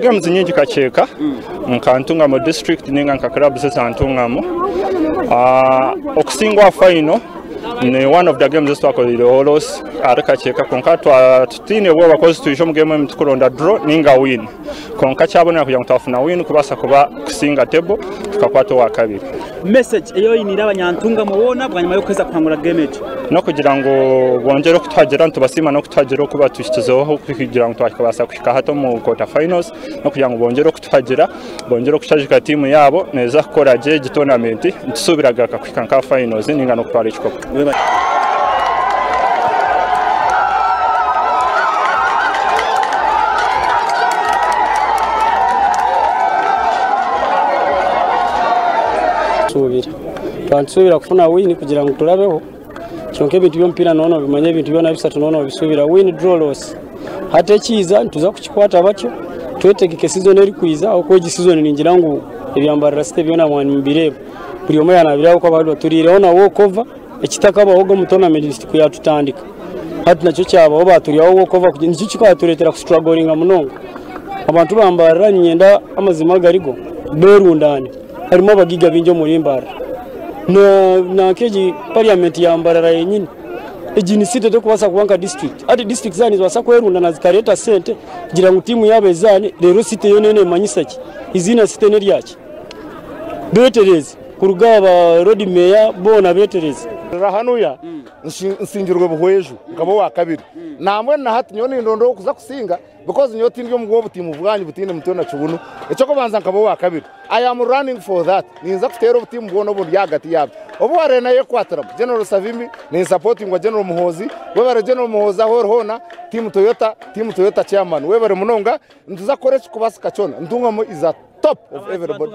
Games nyingi kakyeka nka Ntungamo district ninga nka clubs eza Ntungamo. Okusingwa final ni one of the games ezi twakoreireho loss ahari kakyeka kwonka tutaine bwoba cause twija omu game emu tukuronda draw ninga win. Kwonka kyabonera kugira ngu twafuna win kubaasa kuba kusinga table tukakwata owakabiri. Message ei oiniire abanyantungamo boona bwanyima y'okuheza kuhangura game egyo? N'okugira ngu bongyere okutuhagira, nitubasiima n'okutuhagira oku batuhikizeho kugira ngu twakabaasa kuhika hati omu quarter finals, n'okugira ngu bongyere okutuhagira, bongyere okushagika tiimu yaabo neeza kukora gye egi tournament, nitusuubira kugaruka kuhika nka finals ninga n'okutwara ekikopo. Tusuubira twaba nitusuubira kufuna wini kugira ngu turabeho kyonka ebintu by'omupiira nooba noobimanya ebintu byona bishatu nooba noobisuubira wini, draw, loss. Hati ekiiza nituza kukikwata batyo twetegeke sizoni erikwija ahabw'okuba egi sizoni ningira ngu ebya Mbarara City byona mwaba nimubireeba buri omwe yaaba naabireeba ahabw'okuba baturiireho na walk over ekitakabahoga omu tournament ku yaatutandika hati nakyo kyabaho baaturyaho walk over nikyo kikatureetera kustrugglinga munonga. Abantu ba Mbarara niinyenda amazima agarigo beerundaane harimu abagaiga baingi omuri Mbarara nanka egi parliament ya Mbarara yenyini. Egi ni city terikubaasa kuba nka district. Hati district zaaba nizibaasa kwerundana zikareeta sente kugira ngu tiimu yaabo ezaane reero city yo neemanyisa ki? Eiziina city n'eryaki? Beetereeze kuruga aha ba roodi meeya boona beetereeze. Rora hanuya nsingirwe Buhweju nkaba owakabiri nambwenu na hati nyowe nindonda ow'okuza kusinga because nyowe tindi omu bw'obutiimu bwanyu butaine mutwe na kibunu. Eky'okubanza nkaba owakabiri. I am running for that. Ninza kuteera obutiimu bwona obundi ahagati yaabyo. Obu wareeba nayekwatiramu General Savimbi, ninsapotingwa General Muhoozi. Webare General Muhoozi ahu ori hoona, Team Toyota, Team Toyota Chairman webare munonga. Nituza kukora ekirikubaasika kyona. Ntungamo is a top of everybody.